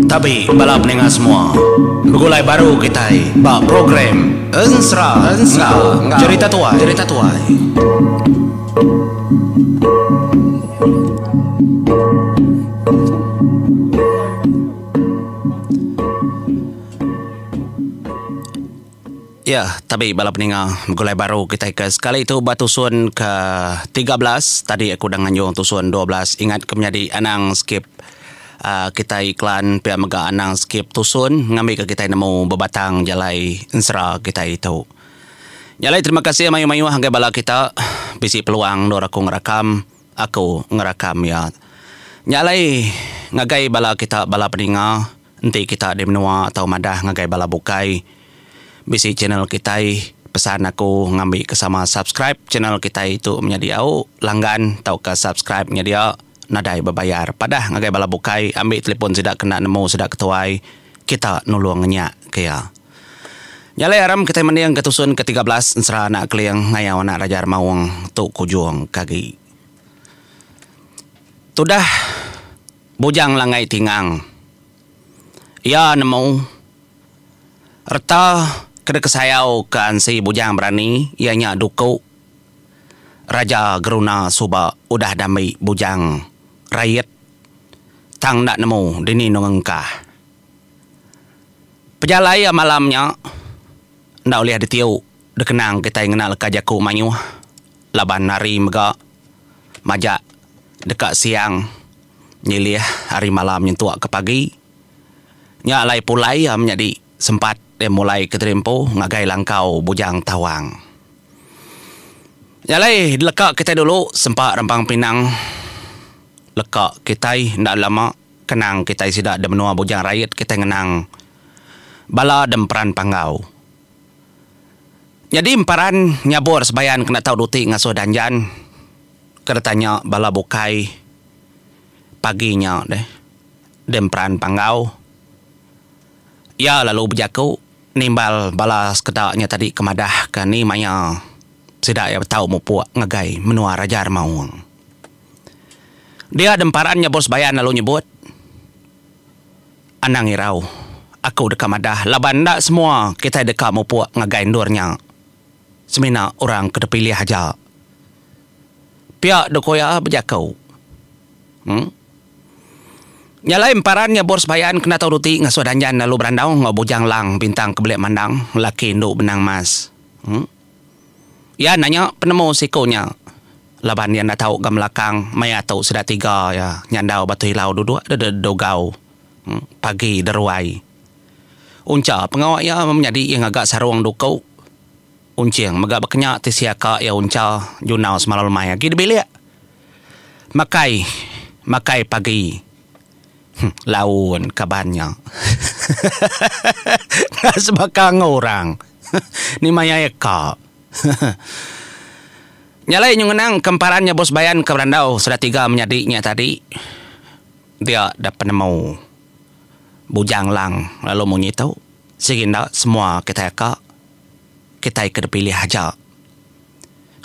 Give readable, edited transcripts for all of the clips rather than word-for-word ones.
Tabi bala peninga semua. Begulai baru kitai ba program Ensera enggau Jerita Tuai. Jerita Tuai. Ya, tabi bala peninga begulai baru kitai ke sekali tu ba tusun ke 13 tadi aku udah nganjung tusun 12 ingat ke menyadi anang skip uhh kitai iklan pia mega anang skip tusun ngambi ke kitai nemu bebatang jalai ensera kitai tu. Nya alai terima kasih mayuh-mayuh ngagai bala kita bisi peluang endur aku ngerakam aku ngerakam iya. Nya alai ngagai bala kita bala peninga. Enti kita di menua tau madah ngagai bala bukai bisi channel kitai pesan aku ngambi ke sama subscribe channel kitai tu menyadi au langgan tauka subscribe nyedia nadai bebayar padah ngagai bala bukai ambi telefon sida kena nemu sida ketuai kita nulung ngenyak ke iya. Nya alai aram kitai mending ke tusun ke 13 ensera anak keling ngayau anak raja remaung tu kujung ke agi. Tudah. Bujang Langai Tingang. Iya nemu reta ke dikesayau ke ansi Bujang Berani iya nya duku Raja Geruna suba udah dambi Bujang Rait tang enda nemu dini nung engkah. Pejalai iya malam nya enda ulih ditiu dikenang kitai ngena leka jaku mayuh laban hari mega majak deka siang nyilih hari malam nyentuk ke pagi. Nya alai pulai iya menyadi sempat iya mulai ke terimpu ngagai langkau Bujang Tawang. Nya alai leka kitai dulu sempa rempang pinang leka kitai enda lama kenang kitai sida da menua Bujang Rait kitai ngenang bala demperan Panggau. Nyadi emparan nyabur sebayan kena tau duti ngasuh danjan ke ditanya bala bukai pagi nya deh di emperan Panggau. Iya lalu bejaku nimbal bala sekeda nya tadi ke madah ke ni maya sida iya betau mupuk ngagai menua Raja Remaung. Dia demparan nyabur sebayan lalu nyebut. Anang irau, aku deka madah laban enda semua kitai deka mupuk ngagai endur nya. Semina orang ke dipilih aja. Pia deh ku iya bejaku. Em. Nya alai emparan nya bor sebayan kena tau duti ngasuh danjan lalu berandau enggau Bujang Lang Bintang Kebelik Mandang laki indu Benang Mas. Em. Iya nanya penemu siku nya laban iya enda tau ga melakang maya tu sida tiga iya nyandau Batu Ilau duduk dedugau pagi deruai. Uncha pengawa iya menyadi iya ngaga sarung duku. Unching mega baka nya ti siaka iya uncha junau semalau lemai agi dibilik. Makai makai pagi laun kaban nya. Sebaka enggau orang. Ni maya iya ka. Nya alai nyu ngenang ke emparan nya bos bayan ke berandau sida tiga menyadi nya tadi. Dia da penemu Bujang Lang lalu munyi tu sigi enda semua kitai aka kitai ke dipilih aja.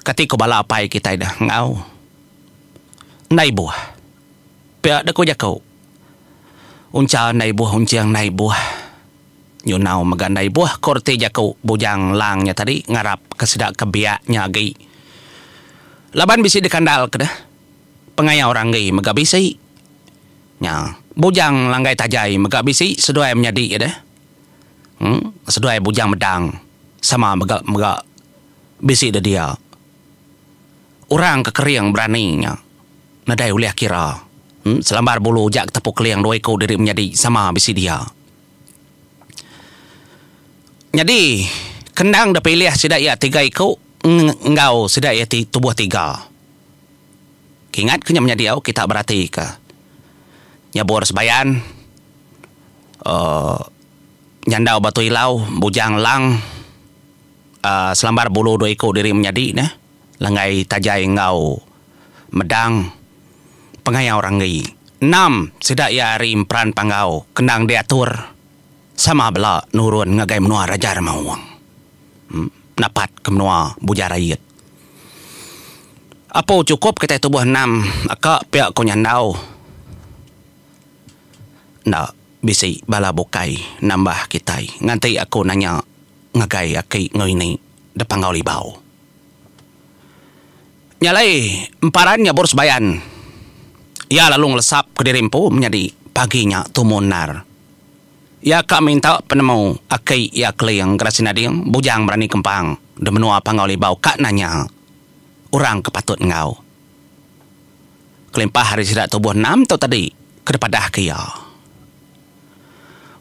Kati ku bala apai kitai deh enggau. Enda ibuh. Pia deh ku jaku. Uncha enda ibuh unching enda ibuh. Nyunau mega enda ibuh ko reti jaku Bujang Lang nya tadi ngarap ke sida ke biak nya agi. Laban bisi dikandal ke deh. Pengayau Ranggi mega bisi. Nya Bujang Langgai Tajai mega bisi seduai menyadi iya deh. Em seduai Bujang Medang sama mega mega bisi de dia. Orang ke kering berani nya nadai ulih kira. Em selambar bulu ja ke tepu keling dua iku diri menyadi sama bisi dia. Nyadi, kendang dipilih sida iya tiga iku enggau sida iya ti tubuh tiga. Kingat ke nya menyadi au kita beratika. Nyabur sebayan uhh nyandau batu ilau bujang lang uhh selambar bulu dua iku diri menyadi neh langgai tajai enggau medang pengayau ranggi. Enam sida iya ari Emperan Panggau kendang diatur sama bela nurun ngagai menua Raja Remaung napat ke menua Bujang Rait. Apu chukup kitai tubuh enam aka pia ku Nyandau. Enda bisi bala bukai nambah kitai nganti aku nanya ngagai aki enggau ini da Panggau Libau. Nya alai emparan nya bur sebayan. Iya lalu ngelesap kediri empu menyadi pagi nya tumu endar. Iya ka minta penemu aki iya Keling Gerasi Nading Bujang Berani Kempang di menua Panggau Libau ka nanya orang ke patut enggau. Kelimpah ari sida tubuh enam tu tadi ke dipadahka iya.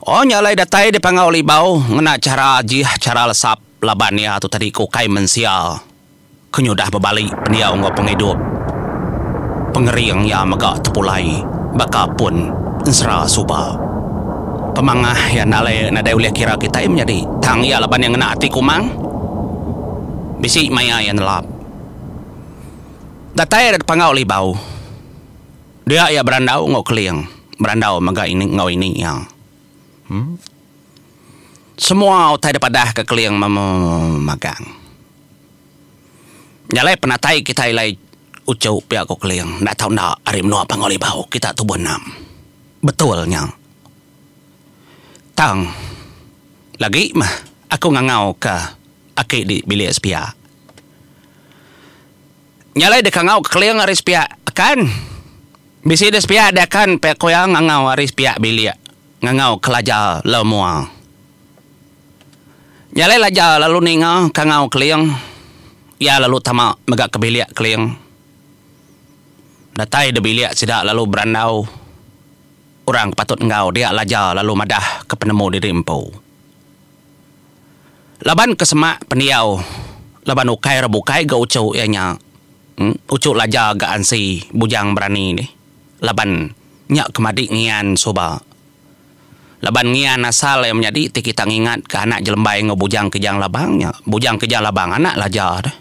Oh nya alai datai di Panggau Libau ngena chara ajih chara lesap laban iya tu tadi ke ukai mensia ke nyudah bebali pendiau enggau pengidup pengering iya mega tepulai baka pun ensera suba. Pemangah iya enda alai nadai ulih kira kitai menyadi tang iya laban iya ngena ati kumang bisi maya iya nelap. Datai di Panggau Libau. Dia iya berandau enggau Keling, berandau mega ini enggau ini iya. Em. Semua utai dipadahka Keling memagang. Nya alai penatai kitai alai uchu pia ku Keling enda tau enda ari menua Panggau Libau kita tubuh enam. Betul nya. Tang lagi mah aku ngangauka aki di bilik sepiak. Nya alai deka ngau kekeling ari sepiak akan. Bisi deh sepiak deh akan pia ku iya ngangau ari sepiak bilik ngangau ke Laja le mua. Nya alai Laja lalu ninga kangau Keling, iya lalu tama mega ke bilik Keling. Datai deh bilik sida lalu berandau orang ke patut enggau dia Laja lalu madah ke penemu diri empu. Laban ke semak pendiau laban ukai ra bukai ga uchu iya nya uchu laja ga ansi bujang berani deh laban nya ke madi ngian suba. Laban ngian asal iya menyadi ti kita ngingat ka anak jelembai enggau bujang kijang labang nya bujang kijang labang anak laja deh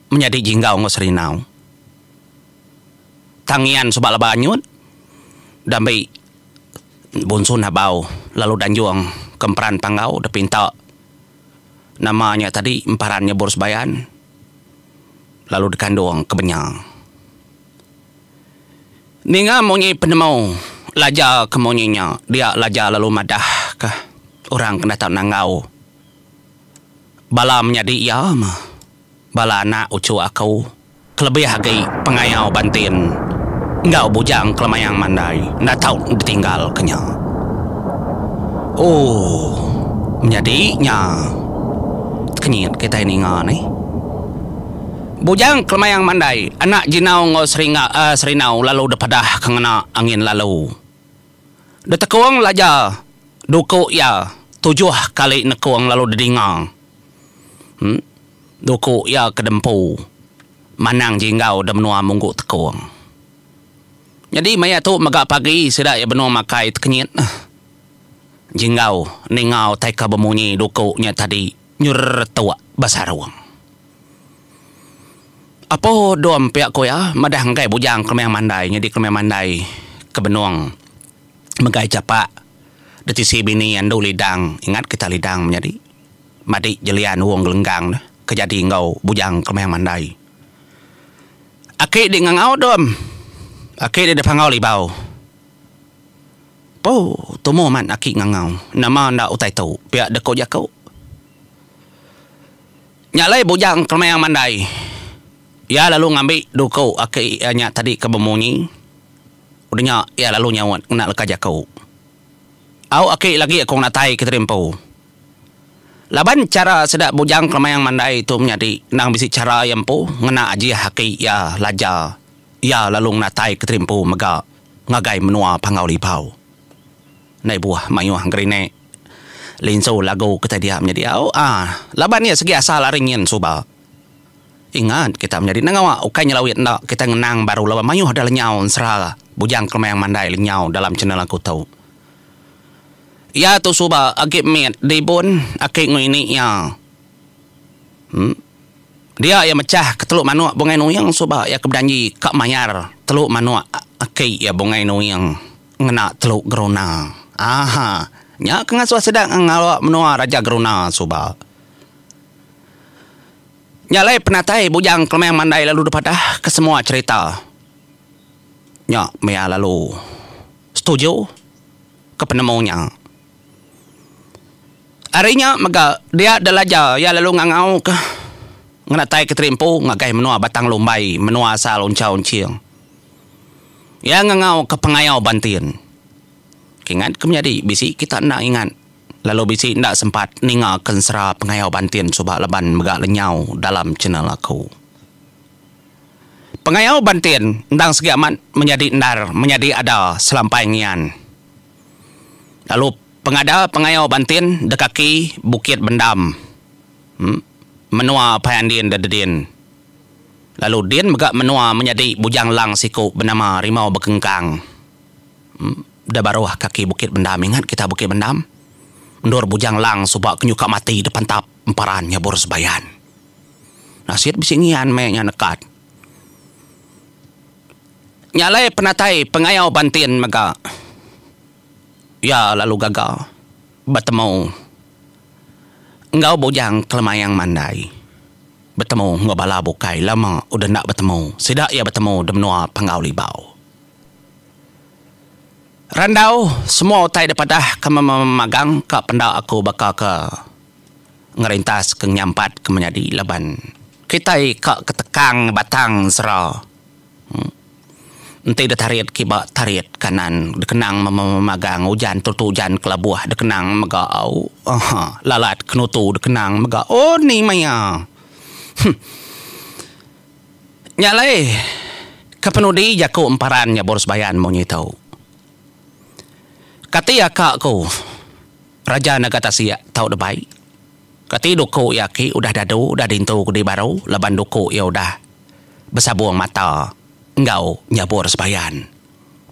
menyadi jinggau enggau serinau. Tang ngian suba laban anyut dambi Bunsu Nabau lalu danjung ke Emperan Panggau depinta nama nya tadi Emparan Nyebur Sebayan lalu dikandung ke Benya. Ninga munyi penemu Laja ke munyi nya dia Laja lalu madah ka orang ke enda tau nanggau bala menyadi iya mah. Bala anak uchu aku, kelebih agi pengayau Bantin enggau Bujang Kelemayang Mandai enda tau ditinggalka nya. Ooh, menyadi nya tekenyit kitai ninga nih. Bujang Kelemayang Mandai anak Jinau enggau Seringa uhh Serinau lalu dipadahka ngena angin lalu. Ditekung Laja duku iya tujuh kali nekung lalu didinga. Em duku iya ke dempu Manang Jinggau da menua Munggu Tekung. Nyadi maya tu mega pagi sida iya benung makai tekenyit Jinggau ninga utai ke bemunyi duku nya tadi nyeretuk ba sarung. Apo dom pia ku iya madah ngagai Bujang Kelemang Mandai nyadi Kelemang Mandai ke benung megai chapak da tisi bini Andu Lidang ingat kita Lidang menyadi. Madik Jelian Wong Gelenggang ne ke jadi enggau Bujang Kelemang Mandai. Aki di ngangau dom. Aki di dipangau Libau. Po tumu amat aki ngangau. Nama enda utai tu pia dek ko jaku. Nya alai Bujang Kelemang Mandai iya lalu ngambi duku aki iya nya tadi ke bemunyi. Udah nya iya lalu nyaut ngena leka jaku. Au aki lagi aku ngenatai kediri empu. Laban chara sida Bujang Kelemayang Mandai tu menyadi endang bisi chara iya empu ngena ajih aki iya Laja iya lalu ngenatai kediri empu mega ngagai menua Panggau Libau. Ndai buah mayuh ngerinek linsu lagu kitai dia menyadi au ah laban iya segi asal ari nyin suba. Ingat kita menyadi enda ngawa ukai nyelawit enda kitai ngenang baru laban mayuh da lenyau ensera Bujang Kelemayang Mandai lenyau dalam channel aku tu. Iya tu suba agi mit dibun aki enggau ini iya. Em. Dia iya mechah ke telu manuk Bungai Nuing suba iya ke bedanji ka mayar telu manuk aki iya Bungai Nuing ngena telu geruna. Aha. Nya ke ngasuh sida ngelawa menua Raja Geruna suba. Nya alai penatai Bujang Kelemang Mandai lalu dipadah ke semua cherita nya maya lalu setuju ke penemu nya. Ari nya mega dia delaja iya lalu ngangau ke ngenatai ke terimpu ngagai menua Batang Lumbai menua asal Uncha Unching. Iya ngangau ke pengayau Bantin. Kingat ke menyadi bisi kita enda ingat lalu bisi enda sempat ninga ke ensera pengayau Bantin suba laban mega lenyau dalam channel aku. Pengayau Bantin endang segi amat menyadi endar menyadi ada selampai ngian. Lalu pengada pengayau Bantin de kaki Bukit Bendam menua Pai Andin de Dedin. Lalu din mega menua menyadi Bujang Lang siku benama Rimau Bekengkang. De baruh kaki Bukit Bendam ingat kita Bukit Bendam endur Bujang Lang suba ke nyuka mati de pantap emparan nyabur sebayan. Nasit bisi ngian meh nya nekat. Nya alai penatai pengayau Bantin mega iya lalu gaga betemu enggau Bujang Kelemayang Mandai betemu enggau bala bukai lama udah enda betemu sida iya betemu de menua Panggau Libau. Randau semua utai dipadah ke memagang ka penda aku baka ke ngerintas ke ngenyampat ke menyadi laban kitai ka ke tekang batang sera enti deh tarit kiba tarit kanan dikenang memagang ujan tu ujan kelabuh dikenang mega au uhh lalat kenutu dikenang mega oh ni maya. Nya alai, ke penudi jaku emparan nya Boris Bayan munyi tu. Kati aka ku Raja Naga Tasik tau debai? Kati duku iya aki udah dadu udah dintu kudi baru laban duku iya udah besabung mata enggau nya Boris Bayan.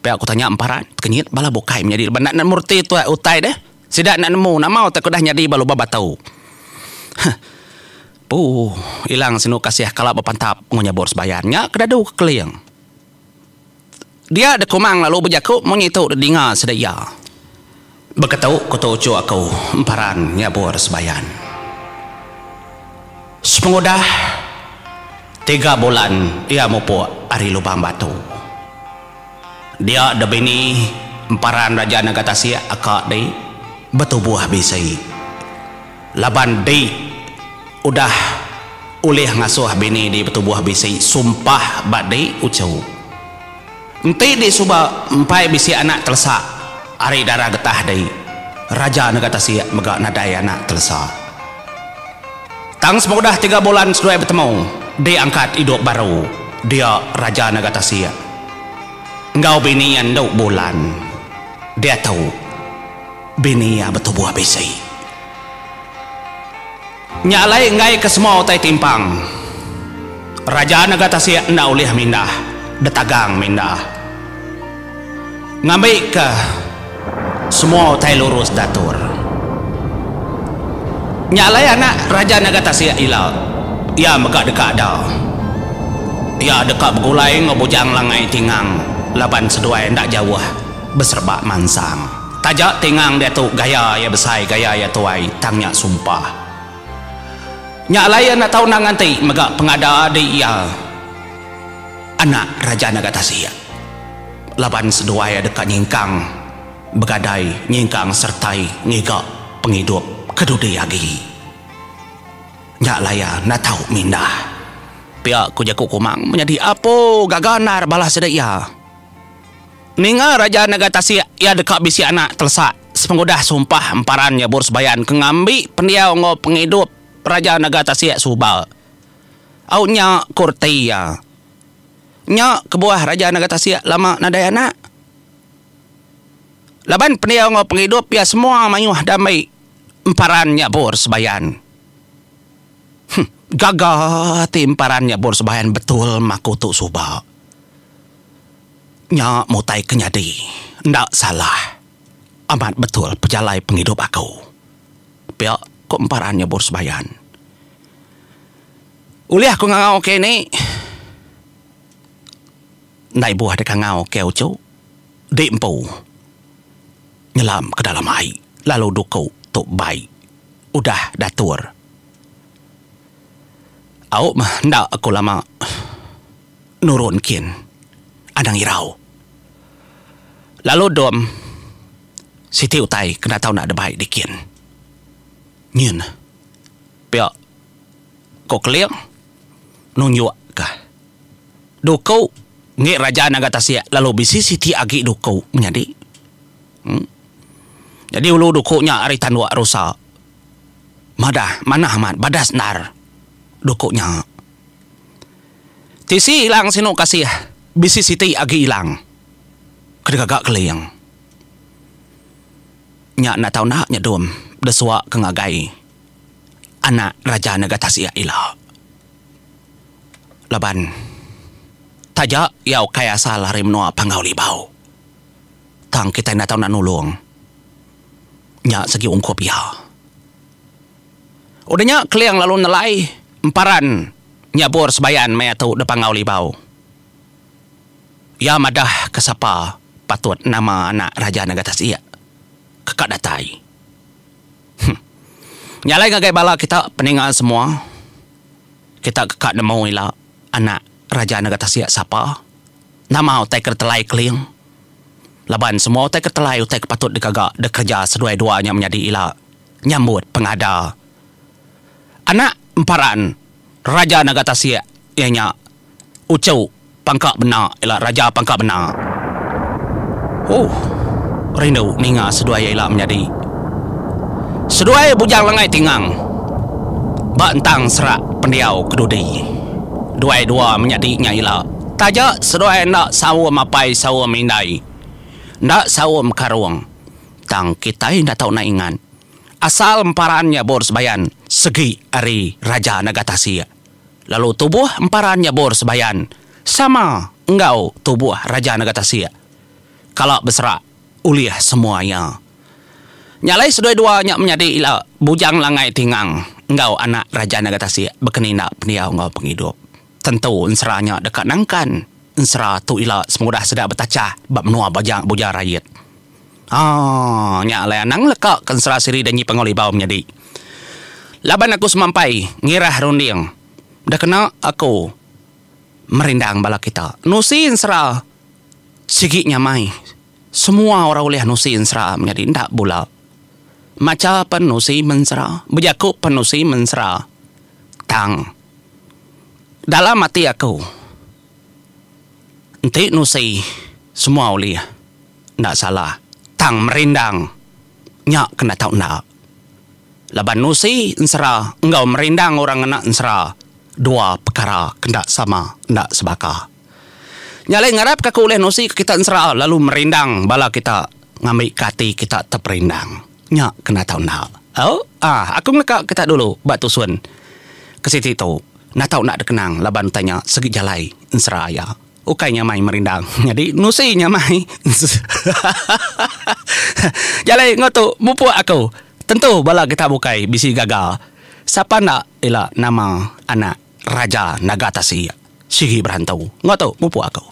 Pia ku tanya emparan tekenyit bala bukai menyadi laban enda nemu reti utai deh. Sida enda nemu nama utai ke udah nyadi ba lubang batu. Huh. Puu, ilang sinu kasih kala bepantap enggau nyabur sebayan nya ke dadu ke Keling. Dia dekumang lalu bejaku munyi tu didinga sida iya. Beketu ku tu uchu aku emparan nyabur sebayan. Sepengudah tiga bulan iya mupuk ari lubang batu. Dia debini emparan Raja Naga Tasik aka di betubuh bisi. Laban di udah ulih ngasuh bini di betubuh bisi sumpah ba di uchu. Enti di suba empai bisi anak telesak ari darah getah di, Raja Nega Tasik mega nadai anak telesak. Tang sepengudah tiga bulan seduai betemu, di angkat idup baru dia Raja Nega Tasik enggau bini iya endu bulan diatu. Bini iya betubuh bisi. Nya alai enggai ke semua utai timpang. Raja Naga Tasik enda ulih mindah, ditagang mindah. Ngambika semua utai lurus datur. Nya alai anak Raja Naga Tasik ila, iya mega deka ada. Iya deka begulai enggau Bujang Langai Tingang laban seduai enda jauh beserebak mansang. Taja tingang diatu gaya iya besai gaya iya tuai tang nya sumpah. Nya alai iya enda tau enda nganti mega pengada adi iya anak Raja Naga Tasik laban seduai iya deka nyingkang begadai nyingkang sertai ngiga pengidup ke dudi agi. Nya alai iya enda tau mindah. Pia ku jaku Kumang menyadi apo gaga endar bala sida iya. Ninga Raja Naga Tasik iya deka bisi anak telesak sepengudah sumpah emparan nyabur sebayan ke ngambi pendiau enggau pengidup Raja Naga Tasik suba. Au nya ku reti iya. Nya kebuah Raja Naga Tasik lama nadai anak. Laban pendiau enggau pengidup iya semua mayuh diambi emparan nyabur sebayan. Huh gaga ati emparan nyabur sebayan betul maku tu suba. Nya mutai ke nyadi enda salah amat betul pejalai pengidup aku. Pia ku emparan nyebur sebayan. Ulih aku ngangau ke ini enda ibuh deka ngau ke uchu di empu nyelam ke dalam ai lalu duku tu bai udah datur. Au meh enda aku lama nurun kin. Anang irau. Lalu dom siti utai kena tau enda debai dikin. Nyin pia ko Keling nunjuk ka duku enggi Raja Naga Tasik lalu bisi siti agi duku menyadi. Em nyadi ulu duku nya ari tanduk rusa madah manah amat badas endar duku nya. Tisi ilang sinu kasih bisi siti agi ilang ke digaga Keling. Nya enda tau enda nyedum desua ke ngagai anak Raja Naga Tasik ila. Laban taja iya ukai asal ari menua Panggau Libau tang kitai enda tau enda nulung nya segi ungkup iya. Udah nya Keling lalu nelai emparan nyabur sebayan maya tu da Panggau Libau. Iya madah ke sapa patut nama anak Raja Naga Tasik ke ka datai. Huh. Nya alai ngagai bala kita peninga semua, kita ke ka nemu ila anak Raja Naga Tasik sapa, nama utai ke telai Keling. Laban semua utai ke telai utai ke patut digaga dikereja seduai dua nya menyadi ila nyambut pengada anak emparan Raja Naga Tasik iya nya Uchu Pangka Bena ila Raja Pangka Bena. Huh rindu ninga seduai iya ila menyadi. Seduai Bujang Lengai Tingang ba entang serak pendiau ke dudi. Duai dua menyadi nya ila taja seduai enda saum apai saum indai enda saum karung. Tang kitai enda tau enda ingat, asal emparan nyabur sebayan segi ari Raja Naga Tasik, lalu tubuh emparan nyabur sebayan sama enggau tubuh Raja Naga Tasik kala beserak ulih semua iya. Nya alai seduai dua nya menyadi ila Bujang Langai Tingang enggau anak Raja Naga Tasik bekeninda pendiau enggau pengidup. Tentu ensera nya deka nangkan ensera tu ila semudah sida betachah ba menua Bajang Bujang Rait. Haa nya alai anang leka ke ensera siri danyi Panggau Libau menyadi. Laban aku semampai ngirah runding da kena aku merindang bala kita. Nusi ensera sigi nyamai semua orang ulih nusi ensera menyadi enda bula. Macha pen nusi mensera, bejaku pen nusi mensera tang dalam ati aku enti nusi semua ulih. Enda salah tang merindang nya kena tau enda. Laban nusi ensera enggau merindang orang ngena ensera dua pekara ke enda sama enda sebaka. Nya alai ngarap ka aku ulih nusi ke kita ensera lalu merindang bala kita ngambi ke ati kita teperindang. Nya kena tau enda. Au ah aku ngeleka kita dulu ba tusun ke siti tu enda tau enda dikenang laban utai nya segi jalai ensera iya. Ukai nyamai merindang nyadi nusi nyamai. Jalai enggau tu mupuk aku. Tentu bala kita bukai bisi gaga. Sapa enda ila nama anak Raja Naga Tasik sigi berantu. Enggau tu mupuk aku.